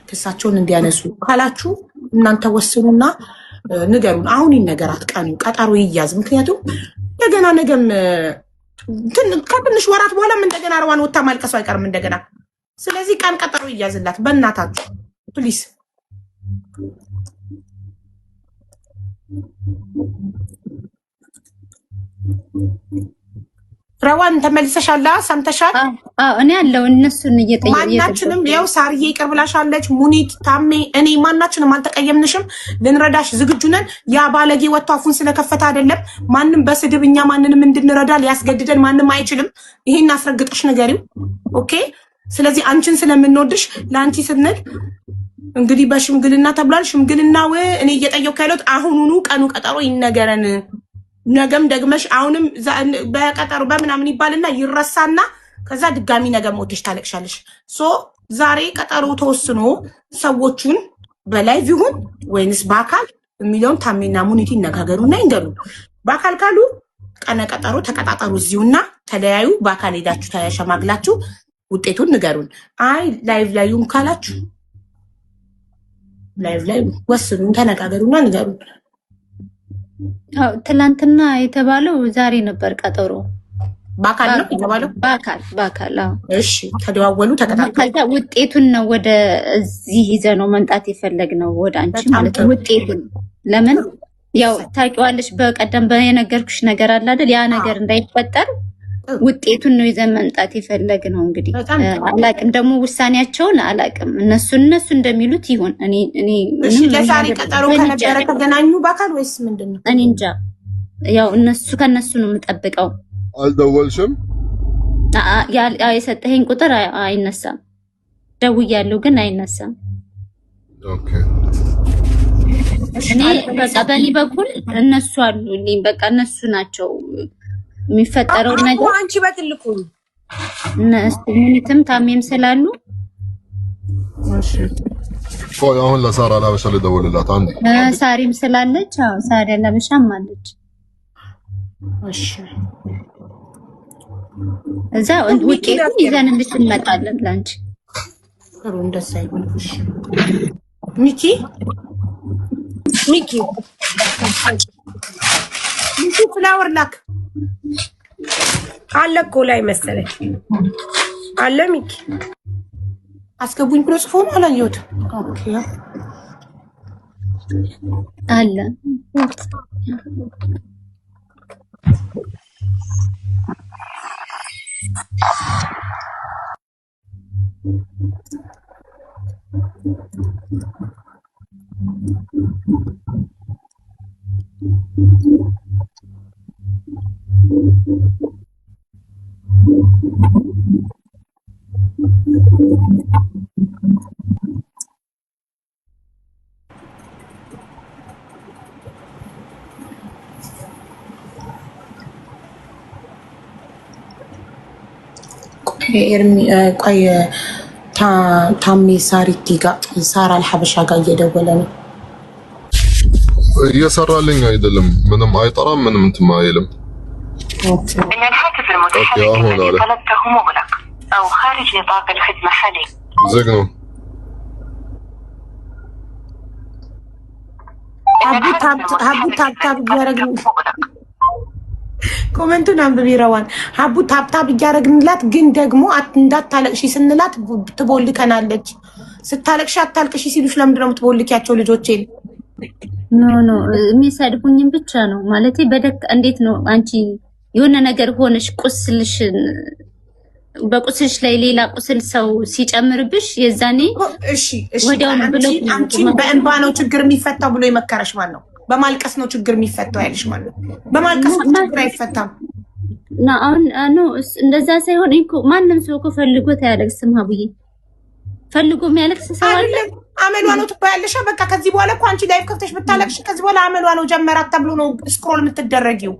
ክሳቸውን እንዲያነሱ ካላችሁ እናንተ ወስኑና ንገሩን። አሁን ይነገራት፣ ቀኑ ቀጠሮ ይያዝ። ምክንያቱም እንደገና ነገም ከትንሽ ወራት በኋላም እንደገና ረዋን ወታ ማልቀሱ አይቀርም እንደገና። ስለዚህ ቀን ቀጠሮ ይያዝላት በእናታችሁ please። ረዋን ተመልሰሻል? ሰምተሻል? አዎ እኔ ያለው እነሱን እየጠየቁ ማናችንም ያው ሳርዬ ይቅር ብላሻለች። ሙኒት፣ ታሜ፣ እኔ ማናችንም አልተቀየምንሽም። ልንረዳሽ ዝግጁ ነን። ያ ባለጌ ወጥቶ አፉን ስለከፈተ አይደለም። ማንም በስድብ እኛ ማንንም እንድንረዳ ሊያስገድደን ማንም አይችልም። ይሄን አስረግጠሽ ንገሪው። Okay። ስለዚህ አንቺን ስለምንወድሽ ለአንቺ ስንል እንግዲህ በሽምግልና ተብሏል። ሽምግልናው እኔ እየጠየኩ ያለሁት አሁኑኑ ቀኑ ቀጠሮ ይነገረን። ነገም ደግመሽ አሁንም በቀጠሮ በምናምን ይባልና ይረሳና ከዛ ድጋሚ ነገ ሞትሽ ታለቅሻለሽ። So ዛሬ ቀጠሮ ተወስኖ ሰዎቹን በ live ይሁን ወይንስ በአካል የሚለውን ታሜና ሙኒት ይነጋገሩና ይንገሩ። በአካል ካሉ ቀነ ቀጠሮ ተቀጣጠሩ እዚሁና ተለያዩ። በአካል ሄዳችሁ ተሸማግላችሁ ውጤቱን ንገሩን። አይ live ላይ ይሁን ካላችሁ live ላይ ወስኑ፣ ተነጋገሩና ንገሩን። አዎ ትላንትና የተባለው ዛሬ ነበር ቀጠሮ። በአካል ነው የተባለው። በአካል በአካል። አዎ እሺ፣ ተደዋወሉ፣ ተቀጣጠሩ። ከዛ ውጤቱን ነው ወደ እዚህ ይዘ ነው መምጣት የፈለግነው ወደ አንቺ በጣም ማለት ነው። ጥሩ። ውጤቱን ለምን ያው ታውቂዋለሽ፣ በቀደም የነገርኩሽ ነገር አለ አይደል? ያ ነገር እንዳይፈጠር ጥሩ። ውጤቱን ነው ይዘን መምጣት የፈለግነው። እንግዲህ በጣም ጥሩ። አላቅም ደግሞ ውሳኔያቸውን አላቅም። እነሱ እንደሚሉት ይሁን። እኔ እኔ እሺ፣ ምንም ለዛሬ ነገር ቀጠሮ እኔ እንጃ፣ ከነበረ ተገናኙ በአካል ወይስ ምንድን ነው? እኔ እንጃ። ያው እነሱ ከእነሱ ነው የምጠብቀው። አልደወልሽም? የሰጠኸኝ ቁጥር አይነሳም። ደውያለሁ ግን አይነሳም። Okay። እኔ በቃ በእኔ በኩል እነሱ አሉልኝ። በቃ እነሱ ናቸው የሚፈጠረውን ነገር አንቺ በትልቁ እነሱ ሙኒትም ታሜም ስላሉ ቆይ አሁን ለሳራ ላበሻ ልደውልላት አንዴ። ሳሪም ስላለች፣ አዎ ሳሪ ለበሻም አለች። እሺ እዛ ውጤቱን ይዘንልሽ እንመጣለን ላንቺ። ጥሩ፣ እንደዛ ይሁን። እሺ ሚኪ ሚኪ ሚኪ flower ላክ። አለ እኮ ላይ መሰለኝ አለ ሚኪ። አስገቡኝ ብሎ ጽፎ ነው አላየሁትም። Okay አለ ኤርሚ ቆይ ታሜ ሳሪቲ ጋር ሳራ አልሐበሻ ጋር እየደወለ ነው። እየሰራልኝ አይደለም። ምንም አይጠራም፣ ምንም እንትን አይልም። إن الهاتف Okay المتحرك አሁን الذي አለ طلبته مغلق أو خارج نطاق الخدمة حاليا. ዝግ ነው። إن ሀቡ الهاتف tap ሀቡ المتحرك tap tap الذي እያደረግን طلبته مغلق. comment ኡን አንብቢ ረዋን። ሀቡ tap tap እያደረግንላት ግን ደግሞ እንዳታለቅሺ ስንላት ትቦልከናለች። ስታለቅሺ አታልቅሺ ሲሉሽ ለምንድን ነው የምትቦልኪያቸው ልጆቼን? No no የሚሰድቡኝም ብቻ ነው ማለቴ በደክ እንዴት ነው አንቺ የሆነ ነገር ሆነሽ ቁስልሽ በቁስልሽ ላይ ሌላ ቁስል ሰው ሲጨምርብሽ የዛኔ እሺ እሺ፣ ወዲያው ነው አንቺ ብለው አንቺን በእንባ ነው ችግር የሚፈታው ብሎ የመከረሽ ማን ነው? በማልቀስ ነው ችግር የሚፈታው ያለሽ ማን ነው? በማልቀስ እኮ ችግር አይፈታም። ና አሁን no እንደዛ ሳይሆን እኮ ማንም ሰው እኮ ፈልጎት አያለቅስም። ሀቡዬ ፈልጎ የሚያለቅስ ሰው አለ? አይደለም አመሏ ነው ትባያለሽ። በቃ ከዚህ በኋላ እኮ አንቺ live ከፍተሽ ብታለቅሽ ከዚህ በኋላ አመሏ ነው ጀመራት ተብሎ ነው scroll የምትደረጊው።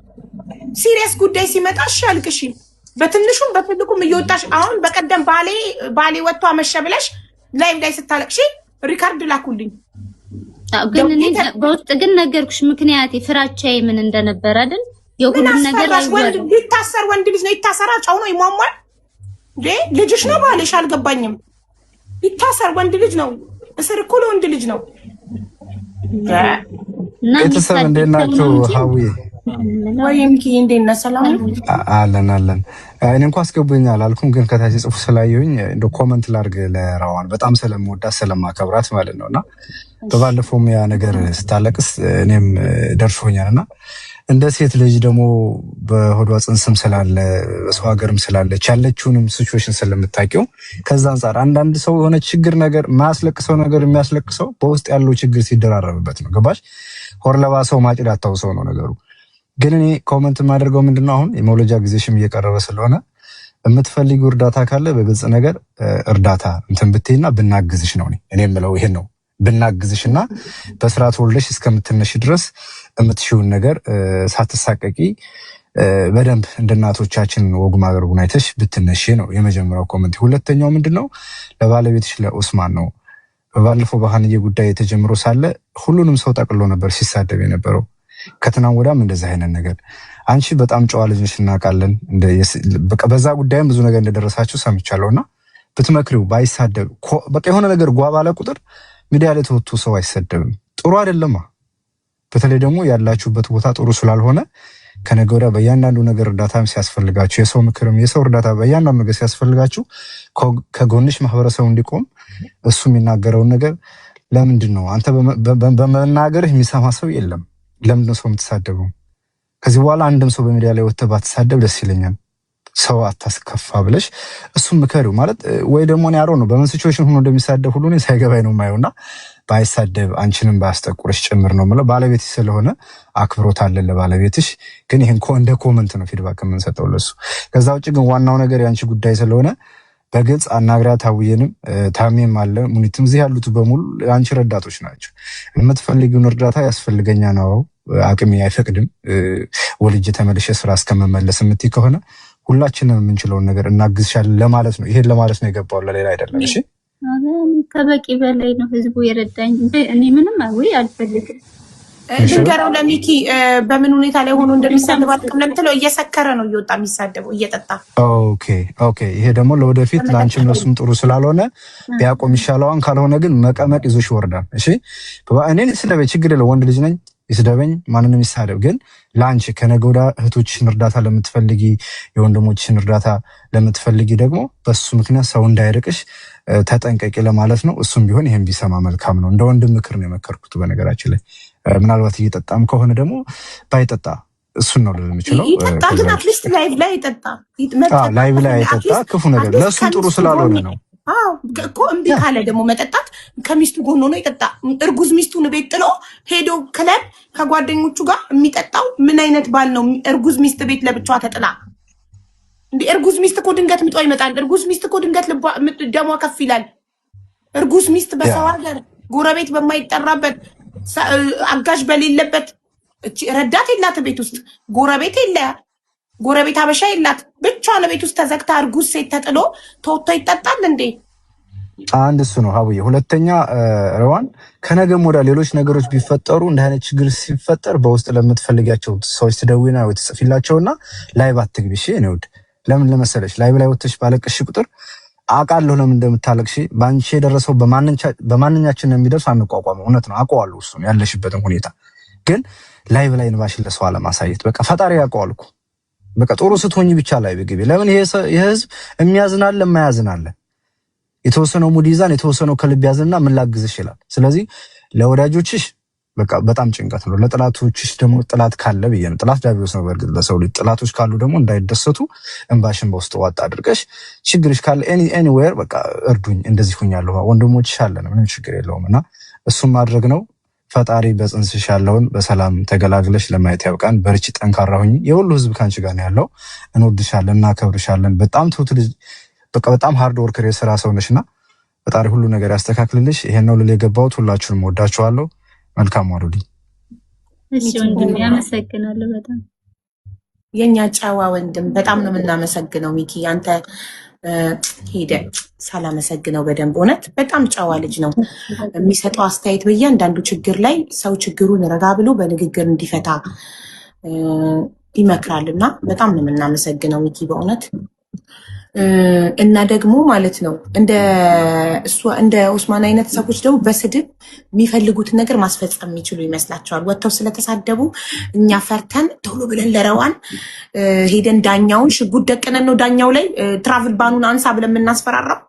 Serious ጉዳይ ሲመጣ እሺ አልቅሺ፣ በትንሹም በትልቁም እየወጣሽ አሁን በቀደም ባሌ ባሌ ወጥቶ አመሸ ብለሽ live ላይ ስታለቅሺ record ላኩልኝ። አዎ፣ ግን እኔ በውስጥ ግን ነገርኩሽ ምክንያቴ ፍራቻዬ ምን እንደነበረ አይደል? ምን የሁሉም ነገር አስፈራሽ? ወንድ አይወራም። ሊታሰር ወንድ ልጅ ነው ይታሰራ። ጨው ነው ይሟሟል እንዴ? ልጅሽ ነው ባልሽ? አልገባኝም። ይታሰር ወንድ ልጅ ነው። እስር እኮ ለወንድ ልጅ ነው። እና ቤተሰብ የሚሳደብ እንዴት ሰው ናችሁ? ነው እንጂ ሀዊ ወይ ሚኪ እንዴት ነህ? ሰላም ነው? አለን አለን። እኔ እንኳ አስገቡኝ አላልኩም፣ ግን ከታች ጽሑፍ ስላየሁኝ እንደ comment ላድርግ ለራዋን በጣም ስለምወዳት ስለማከብራት ማለት ነው። እና በባለፈውም ያ ነገር ስታለቅስ እኔም ደርሶኛል። እና እንደ ሴት ልጅ ደግሞ በሆዷ ጽንስም ስላለ፣ በሰው ሀገርም ስላለች፣ ያለችውንም situation ስለምታውቂው፣ ከዛ አንጻር አንዳንድ ሰው የሆነ ችግር ነገር የማያስለቅሰው ነገር የሚያስለቅሰው በውስጥ ያለው ችግር ሲደራረብበት ነው። ገባሽ? ሆድ ለባሰው ማጭድ አታውሰው ነው ነገሩ። ግን እኔ comment የማደርገው ምንድነው፣ አሁን የመውለጃ ጊዜሽም እየቀረበ ስለሆነ የምትፈልጊው እርዳታ ካለ በግልጽ ነገር እርዳታ እንትን ብትይና ብናግዝሽ ነው። እኔ የምለው ይሄን ነው። ብናግዝሽና በስርዓት ወልደሽ እስከምትነሽ ድረስ የምትሽውን ነገር ሳትሳቀቂ በደንብ እንደ እናቶቻችን ወግ ማዕረጉን አይተሽ ብትነሺ ነው የመጀመሪያው comment። ሁለተኛው ምንድን ነው፣ ለባለቤትሽ ለኡስማን ነው። ባለፈው በሀንዬ ጉዳይ ተጀምሮ ሳለ ሁሉንም ሰው ጠቅሎ ነበር ሲሳደብ የነበረው። ከትናንት ወዲያም እንደዚህ አይነት ነገር። አንቺ በጣም ጨዋ ልጅ ነሽ፣ እናውቃለን። በቃ በዛ ጉዳይም ብዙ ነገር እንደደረሳችሁ ሰምቻለሁ። እና ብትመክሪው ባይሳደብ፣ በቃ የሆነ ነገር ጓ ባለ ቁጥር ሚዲያ ላይ ተወጥቶ ሰው አይሰደብም። ጥሩ አይደለማ። በተለይ ደግሞ ያላችሁበት ቦታ ጥሩ ስላልሆነ ከነገ ወዲያ በእያንዳንዱ ነገር እርዳታም ሲያስፈልጋችሁ፣ የሰው ምክርም የሰው እርዳታ በእያንዳንዱ ነገር ሲያስፈልጋችሁ ከጎንሽ ማህበረሰቡ እንዲቆም፣ እሱ የሚናገረውን ነገር ለምንድን ነው አንተ በመናገርህ የሚሰማ ሰው የለም። ለምንድን ነው ሰው የምትሳደበው? ከዚህ በኋላ አንድም ሰው በሚዲያ ላይ ወጥተህ ባትሳደብ ደስ ይለኛል። ሰው አታስከፋ ብለሽ እሱም ምከሪው ማለት ወይ ደግሞ እኔ አሮ ነው በምን situation ሆኖ እንደሚሳደብ ሁሉ እኔ ሳይገባኝ ነው የማየው። እና ባይሳደብ፣ አንቺንም ባያስጠቁርሽ ጭምር ነው የምለው። ባለቤትሽ ስለሆነ አክብሮት አለን ለባለቤትሽ። ግን ይህን እንደ comment ነው feedback የምንሰጠው ለሱ። ከዛ ውጭ ግን ዋናው ነገር የአንቺ ጉዳይ ስለሆነ በግልጽ አናግሪያ። ታውየንም ታሜም አለ፣ ሙኒትም፣ እዚህ ያሉት በሙሉ አንቺ ረዳቶች ናቸው። የምትፈልጊውን እርዳታ ያስፈልገኛ ነው፣ አቅሜ አይፈቅድም፣ ወልጄ ተመልሼ ስራ እስከመመለስ የምትይ ከሆነ ሁላችንም የምንችለውን ነገር እናግዝሻለን ለማለት ነው። ይሄን ለማለት ነው የገባው፣ ለሌላ አይደለም። እሺ። ኧረ እኔ ከበቂ በላይ ነው ህዝቡ የረዳኝ። እኔ ምንም ወይ አልፈልግም። ልንገረው ለሚኪ፣ በምን ሁኔታ ላይ ሆኖ እንደሚሳደብ አላውቅም ለምትለው እየሰከረ ነው እየወጣ የሚሳደበው፣ እየጠጣ። Okay። ይሄ ደግሞ ለወደፊት ለአንቺም ለሱም ጥሩ ስላልሆነ ቢያቆም ይሻለዋን። ካልሆነ ግን መቀመቅ ይዞሽ ይወርዳል። እሺ፣ እኔን ስደበኝ ችግር የለው፣ ወንድ ልጅ ነኝ፣ ይስደበኝ፣ ማንንም ይሳደብ። ግን ለአንቺ ከነገ ወዲያ እህቶችሽን እርዳታ ለምትፈልጊ፣ የወንድሞችሽን እርዳታ ለምትፈልጊ ደግሞ በሱ ምክንያት ሰው እንዳይርቅሽ ተጠንቀቂ ለማለት ነው። እሱም ቢሆን ይሄን ቢሰማ መልካም ነው። እንደ ወንድም ምክር ነው የመከርኩት። በነገራችን ላይ ምናልባት እየጠጣም ከሆነ ደግሞ ባይጠጣ፣ እሱን ነው ልል የምችለው። ይጠጣ ግን at least live ላይ ይጠጣ። Live ላይ አይጠጣ፣ ክፉ ነገር ለእሱም ጥሩ ስላልሆነ ነው። አዎ እኮ፣ እምቢ ካለ ደግሞ መጠጣት ከሚስቱ ጎን ሆኖ ይጠጣ። እርጉዝ ሚስቱን ቤት ጥሎ ሄዶ ክለብ ከጓደኞቹ ጋር የሚጠጣው ምን አይነት ባል ነው? እርጉዝ ሚስት ቤት ለብቻዋ ተጥላ እንዴ! እርጉዝ ሚስት እኮ ድንገት ምጧ ይመጣል። እርጉዝ ሚስት እኮ ድንገት ደሟ ከፍ ይላል። እርጉዝ ሚስት በሰው ሀገር ጎረቤት በማይጠራበት፣ አጋዥ በሌለበት፣ ረዳት የላት፣ ቤት ውስጥ ጎረቤት የለ፣ ጎረቤት አበሻ የላት፣ ብቻዋን ቤት ውስጥ ተዘግታ እርጉዝ ሴት ተጥሎ ተወጥቶ ይጠጣል እንዴ? አንድ እሱ ነው ሀቡዬ። ሁለተኛ ረዋን፣ ከነገም ወዲያ ሌሎች ነገሮች ቢፈጠሩ፣ እንደ አይነት ችግር ሲፈጠር በውስጥ ለምትፈልጊያቸው ሰዎች ትደውይና ወይ ትጽፊላቸውና live አትግቢ። እሺ የኔ ውድ፣ ለምን ለመሰለሽ፣ live ላይ ወጥተሽ ባለቅሽ ቁጥር አውቃለሁ ለምን እንደምታለቅሺ። በአንቺ የደረሰው በማንኛችን የሚደርስ አንቋቋመው። እውነት ነው፣ አውቀዋለሁ እሱን ያለሽበትን ሁኔታ። ግን live ላይ እንባሽን ለሰው አለማሳየት፣ በቃ ፈጣሪ ያውቀዋል እኮ። በቃ ጥሩ ስትሆኝ ብቻ live ግቢ። ለምን ይሄ ህዝብ የሚያዝናለ የማያዝናለ፣ የተወሰነው mood ይዛን፣ የተወሰነው ከልብ ያዝንና ምን ላግዝሽ ይላል። ስለዚህ ለወዳጆችሽ በቃ በጣም ጭንቀት ነው። ለጠላቶችሽ ደግሞ፣ ጠላት ካለ ብዬ ነው። ጠላት ዲያብሎስ ነው። በእርግጥ ለሰው ልጅ ጠላቶች ካሉ ደግሞ እንዳይደሰቱ እንባሽን በውስጥ ዋጥ አድርገሽ ችግርሽ ካለ anywhere በቃ እርዱኝ፣ እንደዚህ ሁኛለሁ፣ ወንድሞችሽ አለን፣ ምንም ችግር የለውም። እና እሱም ማድረግ ነው። ፈጣሪ በጽንስሽ ያለውን በሰላም ተገላግለሽ ለማየት ያብቃን። በርቺ፣ ጠንካራ ሁኚ። የሁሉ ህዝብ ከአንቺ ጋር ነው ያለው። እንወድሻለን፣ እናከብርሻለን። በጣም ትሁት ልጅ፣ በቃ በጣም hard worker፣ የስራ ሰው ነሽና ፈጣሪ ሁሉ ነገር ያስተካክልልሽ። ይሄን ነው ልል የገባሁት። ሁላችሁንም ወዳችኋለሁ። መልካም ዋሉልኝ። እሺ ወንድሜ፣ አመሰግናለሁ በጣም። የኛ ጨዋ ወንድም፣ በጣም ነው የምናመሰግነው ሚኪ። አንተ ሄደ ሳላመሰግነው በደንብ። እውነት በጣም ጨዋ ልጅ ነው። የሚሰጠው አስተያየት በእያንዳንዱ ችግር ላይ ሰው ችግሩን ረጋ ብሎ በንግግር እንዲፈታ ይመክራል እና በጣም ነው የምናመሰግነው ሚኪ በእውነት። እና ደግሞ ማለት ነው እንደ እሱ፣ እንደ ኦስማን አይነት ሰዎች ደግሞ በስድብ የሚፈልጉትን ነገር ማስፈጸም የሚችሉ ይመስላቸዋል። ወጥተው ስለተሳደቡ እኛ ፈርተን ቶሎ ብለን ለረዋን ሄደን ዳኛውን ሽጉጥ ደቅነን ነው ዳኛው ላይ travel ban ኡን አንሳ ብለን የምናስፈራራው።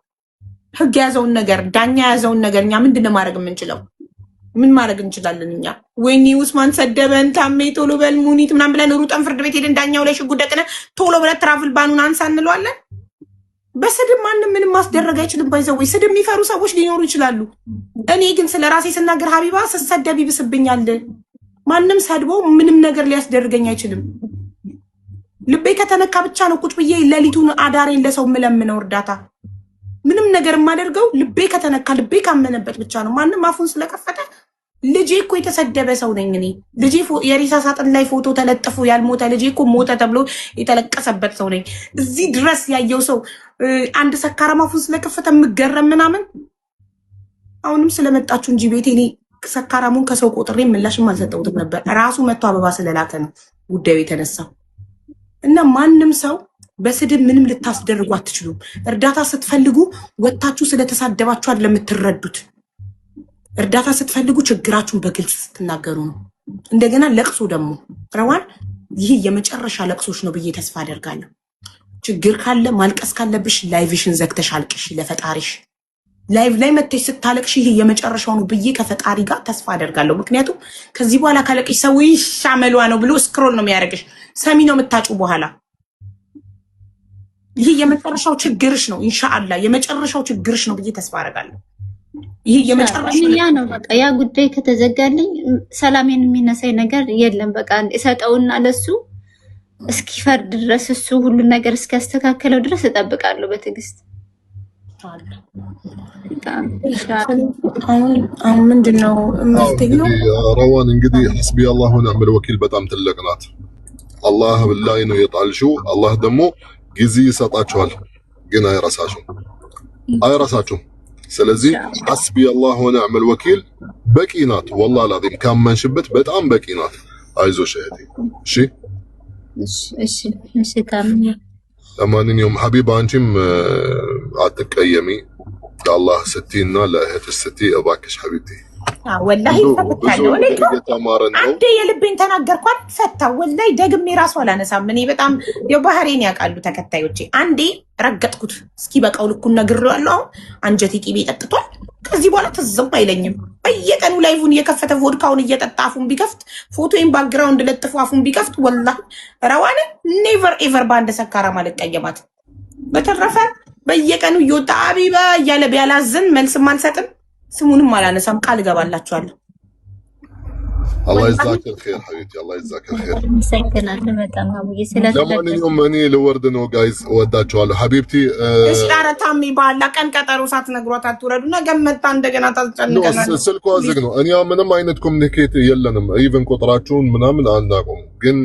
ህግ የያዘውን ነገር፣ ዳኛ የያዘውን ነገር እኛ ምንድን ነው ማድረግ የምንችለው? ምን ማድረግ እንችላለን እኛ? ወይኔ ኡስማን ሰደበን፣ ታሜ ቶሎ በል ሙኒት ምናምን ብለን ሩጠን ፍርድ ቤት ሄደን ዳኛው ላይ ሽጉጥ ደቅነን ቶሎ ብለን travel ban ኡን አንሳ እንለዋለን። በስድብ ማንም ምንም ማስደረግ አይችልም። By the way፣ ስድብ የሚፈሩ ሰዎች ሊኖሩ ይችላሉ። እኔ ግን ስለ ራሴ ስናገር ሀቢባ፣ ስሰደብ ይብስብኛል። ማንም ሰድቦ ምንም ነገር ሊያስደርገኝ አይችልም። ልቤ ከተነካ ብቻ ነው ቁጭ ብዬ ሌሊቱን አዳሬን ለሰው የምለምነው እርዳታ። ምንም ነገር የማደርገው ልቤ ከተነካ፣ ልቤ ካመነበት ብቻ ነው። ማንም አፉን ስለከፈተ፣ ልጄ እኮ የተሰደበ ሰው ነኝ እኔ። ልጄ የሬሳ ሳጥን ላይ ፎቶ ተለጥፎ፣ ያልሞተ ልጄ እኮ ሞተ ተብሎ የተለቀሰበት ሰው ነኝ። እዚህ ድረስ ያየው ሰው አንድ ሰካራም አፉን ስለከፈተ የምገረም ምናምን። አሁንም ስለመጣችሁ እንጂ ቤቴ እኔ ሰካራሙን ከሰው ቆጥሬ ምላሽም አልሰጠሁትም ነበር። ራሱ መጥቶ አበባ ስለላከ ነው ጉዳዩ የተነሳው። እና ማንም ሰው በስድብ ምንም ልታስደርጉ አትችሉም። እርዳታ ስትፈልጉ ወጥታችሁ ስለተሳደባችሁ አይደለም የምትረዱት። እርዳታ ስትፈልጉ ችግራችሁን በግልጽ ስትናገሩ ነው። እንደገና ለቅሶ ደግሞ ረዋን፣ ይህ የመጨረሻ ለቅሶች ነው ብዬ ተስፋ አደርጋለሁ። ችግር ካለ፣ ማልቀስ ካለብሽ live ሽን ዘግተሽ አልቅሽ ለፈጣሪሽ። Live ላይ መተሽ ስታለቅሽ ይሄ የመጨረሻው ነው ብዬ ከፈጣሪ ጋር ተስፋ አደርጋለሁ። ምክንያቱም ከዚህ በኋላ ካለቅሽ ሰው ይሻመሏ ነው ብሎ scroll ነው የሚያደርግሽ። ሰሚ ነው የምታጩ በኋላ። ይሄ የመጨረሻው ችግርሽ ነው። ኢንሻአላህ የመጨረሻው ችግርሽ ነው ብዬ ተስፋ አደርጋለሁ። ይሄ የመጨረሻው ያ ነው፣ በቃ ያ ጉዳይ ከተዘጋልኝ ሰላሜን የሚነሳኝ ነገር የለም። በቃ እሰጠውና ለሱ እስኪፈርድ ድረስ፣ እሱ ሁሉን ነገር እስኪያስተካከለው ድረስ እጠብቃለሁ በትዕግስት በጣም ኢንሻአላህ። አሁን ምንድን ነው መፍትሄው? እንግዲህ ረዋን፣ እንግዲህ حسبي الله ونعم الوكيل በጣም ትልቅ ናት። አላህ ላይ ነው የጣልሽው። አላህ ደግሞ ጊዜ ይሰጣችኋል፣ ግን አይረሳሽም፣ አይረሳችሁም። ስለዚህ حسبي الله ونعم الوكيل በቂ ናት። والله العظيم ካመንሽበት በጣም በቂ ናት። አይዞሽ እህቴ። እሺ። እሺ ታምኜ። ለማንኛውም ሐቢባ፣ አንቺም አትቀየሚ። ለአላህ ስትይ እና ለእህትሽ ስትይ እባክሽ حبيبتي። ወላሂ ብዙ ብዙ ፈትቻለሁ። እኔ ነገር እኮ እየተማረን ነው። አንዴ የልቤን ተናገርኳት፣ ፈታ። ወላሂ ደግሜ ራሱ አላነሳም። እኔ በጣም የባህሬን ያውቃሉ ተከታዮቼ። አንዴ ረገጥኩት፣ እስኪ በቃው ልኩን ነግሬዋለሁ። አሁን አንጀቴ ቂቤ ጠጥቷል። ከዚህ በኋላ ትዝም አይለኝም። በየቀኑ live ን እየከፈተ ቮድካውን እየጠጣ አፉን ቢከፍት፣ ፎቶዬን background ለጥፎ አፉን ቢከፍት፣ ወላሂ ረዋንን never ever በአንድ ሰካራም አልቀየማት። በተረፈ በየቀኑ እየወጣ አቢባ እያለ ቢያላዝን መልስም አልሰጥም፣ ስሙንም አላነሳም። ቃል እገባላችኋለሁ። الله يجزاك الخير حبيبتي፣ الله يجزاك الخير። አመሰግናለሁ በጣም አቡዬ ስለተረዳሽ። ለማንኛውም እኔ ልወርድ ነው guys፣ እወዳችኋለሁ حبيبتي። እሺ፣ ኧረ ታሚ በኋላ ቀን ቀጠሮ ሳትነግሯት አትውረዱ። ነገ መጣ እንደገና No ታስጨንቀናለች። ስልኳ ዝግ ነው። እኛ ምንም አይነት communicate የለንም። Even ቁጥራችሁን ምናምን አናውቅም። ግን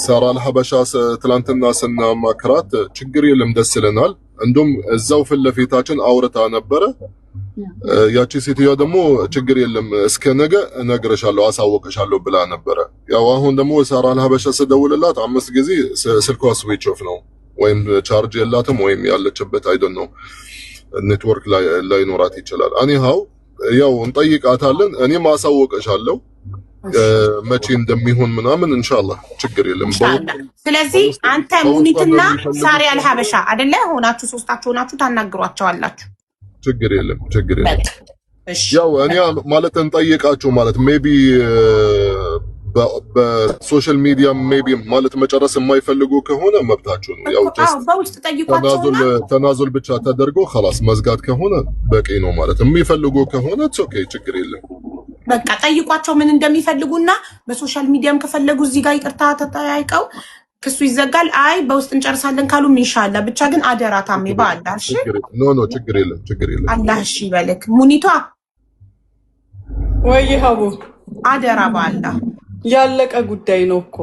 ሳራ አልሀበሻ ትላንትና ስናማክራት ችግር የለም፣ ደስ ይለናል። እንዲሁም እዛው ፊት ለፊታችን አውርታ ነበረ። ያቺ ሴትዮዋ ደግሞ ችግር የለም፣ እስከ ነገ እነግርሻለሁ፣ አሳውቅሻለሁ ብላ ነበረ። ያው አሁን ደግሞ ሳራ አልሀበሻ ስደውልላት አምስት ጊዜ ስልኳ switch off ነው፣ ወይም charge የላትም ወይም ያለችበት I don't know፣ network ላይኖራት ይችላል። Anyhow ያው እንጠይቃታለን። እኔም አሳውቅሻለሁ መቼ እንደሚሆን ምናምን ኢንሻአላህ፣ ችግር የለም። ኢንሻአላህ። ስለዚህ አንተ በውስጥ ሙኒትና የሚፈልጉት ሳሪ አልሀበሻ አደለ ሆናችሁ፣ ሶስታችሁ ሆናችሁ ታናግሯቸዋላችሁ። ችግር የለም፣ ችግር የለም። በቃ እሺ። ያው እኔ ማለት እንጠይቃቸው ማለት maybe በ social media maybe ማለት መጨረስ የማይፈልጉ ከሆነ መብታቸው ነው። ያው አዎ፣ በውስጥ ጠይቋቸውና تنازل ብቻ ተደርጎ خلاص መዝጋት ከሆነ በቂ ነው፣ ማለት የሚፈልጉ ከሆነ okay፣ ችግር የለም። በቃ ጠይቋቸው ምን እንደሚፈልጉና በ social media ም ከፈለጉ እዚህ ጋር ይቅርታ ተጠያይቀው ክሱ ይዘጋል። አይ በውስጥ እንጨርሳለን ካሉም ኢንሻአላህ። ብቻ ግን አደራ ታሜ በአላህ፣ እሺ። No፣ ችግር የለም፣ ችግር የለም። አላህ እሺ ይበልክ። ሙኒቷ። ወይ ሀቡ። አደራ በአላህ። ያለቀ ጉዳይ ነው እኮ።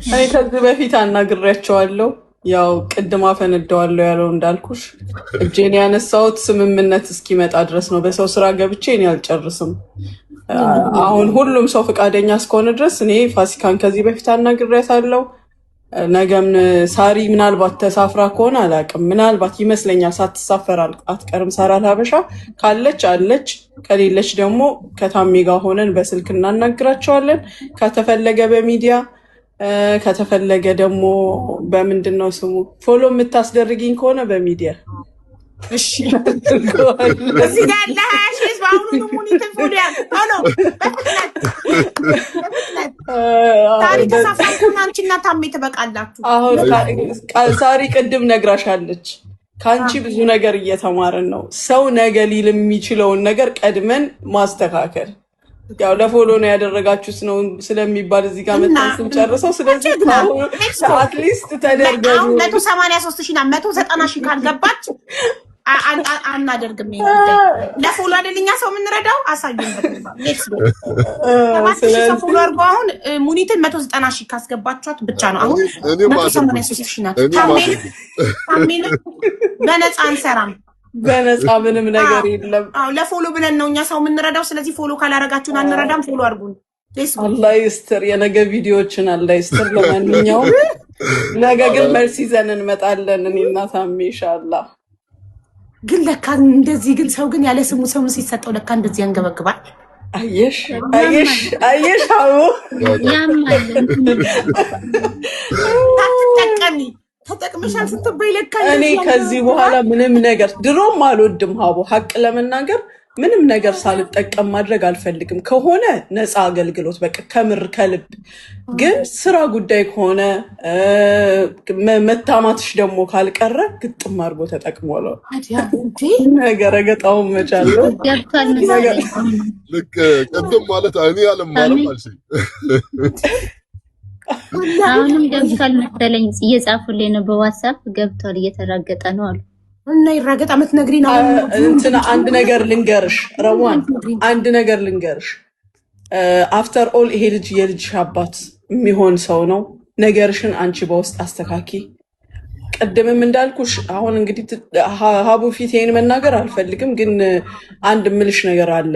እኔ ከዚህ በፊት አናግሬያቸዋለሁ። ያው ቅድም አፈነደዋለሁ ያለው፣ እንዳልኩሽ እጄን ያነሳሁት ስምምነት እስኪመጣ ድረስ ነው። በሰው ስራ ገብቼ እኔ አልጨርስም። አሁን ሁሉም ሰው ፈቃደኛ እስከሆነ ድረስ እኔ ፋሲካን ከዚህ በፊት አናግሬያታለሁ። ነገም ሳሪ ምናልባት ተሳፍራ ከሆነ አላውቅም። ምናልባት ይመስለኛል ሳትሳፈር አትቀርም። ሳራ አልሀበሻ ካለች አለች፣ ከሌለች ደግሞ ከታሜ ጋር ሆነን በስልክ እናናግራቸዋለን። ከተፈለገ በሚዲያ፣ ከተፈለገ ደግሞ በምንድን ነው ስሙ፣ follow የምታስደርግኝ ከሆነ በሚዲያ እሺ አድርገዋለን። እዚህ ጋር ያለ 20,000 ህዝብ አሁኑኑ ሙኒትን follow ያርጉ። ቶሎ በፍጥነት በፍጥነት። ሳሪ ተሳፋርኩና አንቺና ታሜ ትበቃላችሁ። አሁን ሳሪ ቅድም ነግራሻለች። ከአንቺ ብዙ ነገር እየተማርን ነው። ሰው ነገ ሊል የሚችለውን ነገር ቀድመን ማስተካከል፣ ያው ለ follow ነው ያደረጋችሁት ነው ስለሚባል እዚህ ጋር እና መጥተን ስንጨርሰው፣ ስለዚህ ጀግና at least ተደርገኑ። አሁን 183,000 ናት። 190,000 ካልገባች አናደርግም። ይሄን ጉዳይ ለ follow አይደል እኛ ሰው የምንረዳው? አሳዩን። Let's go። 7,000 ሰው follow አድርጎ አሁን ሙኒትን 190,000 ካስገባችኋት ብቻ ነው። አሁን እኔም መቶ አድርጉኝ ሰማንያ ሶስት ሺህ ናት። እኔም አድርጉኝ። ታሜንም በነፃ አንሰራም። በነፃ ምንም ነገር የለም። አዎ፣ ለ follow ብለን ነው እኛ ሰው የምንረዳው። ስለዚህ follow ካላረጋችሁን አንረዳም። Follow አድርጉን። Let's go። አላህ ይስጥር። የነገ ቪዲዮዎችን አላህ ይስጥር። ለማንኛውም ነገ ግን መልስ ይዘን እንመጣለን። እኔና ታሜ ኢንሻአላህ። ግን ለካ እንደዚህ ግን ሰው ግን ያለ ስሙ ሰው ሲሰጠው ለካ እንደዚህ ያንገበግባል። አየሽ፣ አየሽ፣ አየሽ አቡ። ያማል። ሳትጠቀሚ ተጠቅመሻል ስትባይ ለካ እኔ እንደዚህ ከዚህ በኋላ ምንም ነገር ድሮም አልወድም ሀቦ፣ ሀቅ ለመናገር ምንም ነገር ሳልጠቀም ማድረግ አልፈልግም። ከሆነ ነፃ አገልግሎት በቃ ከምር ከልብ። ግን ስራ ጉዳይ ከሆነ መታማትሽ ደግሞ ካልቀረ ግጥም አድርጎ ተጠቅሟል። ታዲያ እንዴ? ነገ ረገጣውን መቻለሁ። ገብቷል መሰለኝ። ልክ ቅድም ማለት እኔ አልማርም አልሽኝ። አሁንም ገብቷል መሰለኝ። እየጻፉልኝ ነው በ WhatsApp፣ ገብቷል እየተራገጠ ነው አሉ። እና ይራገጥ የምትነግሪን አሁን እንትን አንድ ነገር ልንገርሽ ረዋን፣ አንድ ነገር ልንገርሽ። After all ይሄ ልጅ የልጅሽ አባት የሚሆን ሰው ነው። ነገርሽን አንቺ በውስጥ አስተካኪ። ቅድምም እንዳልኩሽ አሁን እንግዲህ ሀቡ ፊት ይሄን መናገር አልፈልግም፣ ግን አንድ ምልሽ ነገር አለ።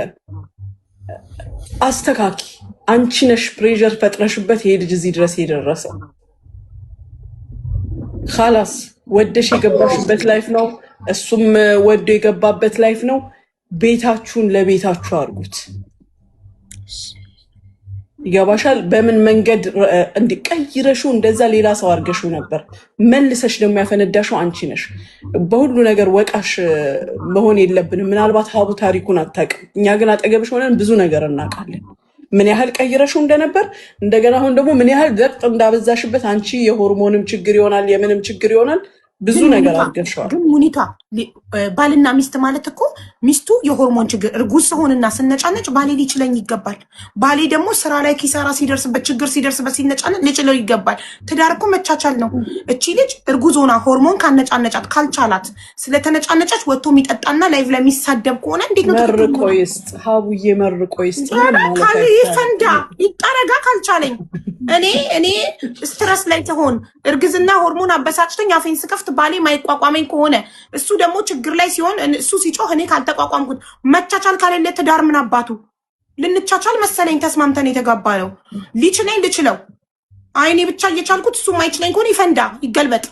አስተካኪ። አንቺ ነሽ pressure ፈጥረሽበት ይሄ ልጅ እዚህ ድረስ የደረሰው። خلاص ወደሽ የገባሽበት life ነው። እሱም ወዶ የገባበት life ነው። ቤታችሁን ለቤታችሁ አድርጉት። ይገባሻል? በምን መንገድ እንዲቀይረሽው እንደዛ ሌላ ሰው አድርገሽው ነበር። መልሰሽ ደግሞ ያፈነዳሽው አንቺ ነሽ። በሁሉ ነገር ወቃሽ መሆን የለብንም። ምናልባት ሀቡ ታሪኩን አታውቅም። እኛ ግን አጠገብሽ ሆነን ብዙ ነገር እናውቃለን። ምን ያህል ቀይረሽው እንደነበር፣ እንደገና አሁን ደግሞ ምን ያህል ዘቅጥ እንዳበዛሽበት አንቺ የሆርሞንም ችግር ይሆናል፣ የምንም ችግር ይሆናል። ብዙ ግን ነገር ሙኒቷ አድርገሽዋል። ግን ሙኒቷ ባልና ሚስት ማለት እኮ ሚስቱ የሆርሞን ችግር እርጉዝ ስሆንና ስነጫነጭ ባሌ ሊችለኝ ይገባል። ባሌ ደግሞ ስራ ላይ ኪሳራ ሲደርስበት፣ ችግር ሲደርስበት ሲነጫነጭ ሊችለው ይገባል። ትዳር እኮ መቻቻል ነው። እቺ ልጅ እርጉዝ ሆና ሆርሞን ካነጫነጫት ካልቻላት ስለተነጫነጨች ወጥቶ የሚጠጣና live ላይ የሚሳደብ ከሆነ እንዴት ነው ትክክል መርቆ የሚሆነው? ይስጥ ሀቡዬ፣ መርቆ ይስጥ። ምንም ኧረ ማለት ካል አይቻልም። ይፈንዳ ይጠረጋ ካልቻለኝ እኔ stress ላይ ትሆን እርግዝና ሆርሞን አበሳጭተኝ አፌን ስከፍት ባሌ ማይቋቋመኝ ከሆነ፣ እሱ ደግሞ ችግር ላይ ሲሆን እሱ ሲጮህ እኔ ካልተቋቋምኩት፣ መቻቻል ከሌለ ትዳር ምን አባቱ? ልንቻቻል መሰለኝ ተስማምተን የተጋባ ነው። ሊችለኝ ልችለው፣ አይ እኔ ብቻ እየቻልኩት እሱ ማይችለኝ ከሆነ ይፈንዳ ይገልበጥ።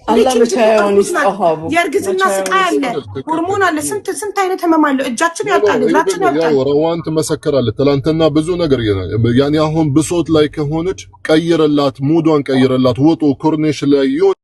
አላህ ልጅ መቻያውን እርጉዝ ናት። ይስጠው ሀቡ፣ የእርግዝና መቻያውን ስቃይ አለ፣ ይስጠው። ሆርሞን አለ፣ ስንት ስንት አይነት ህመም አለ። እጃችን ያብጣል፣ እግራችን ያብጣል። ያው ረዋን ትመሰክራለች። ትላንትና ብዙ ነገር ያኔ አሁን ብሶት ላይ ከሆነች ቀይርላት፣ mood ዋን ቀይርላት፣ ውጡ ኮርኔሽ ላይ ይሁን።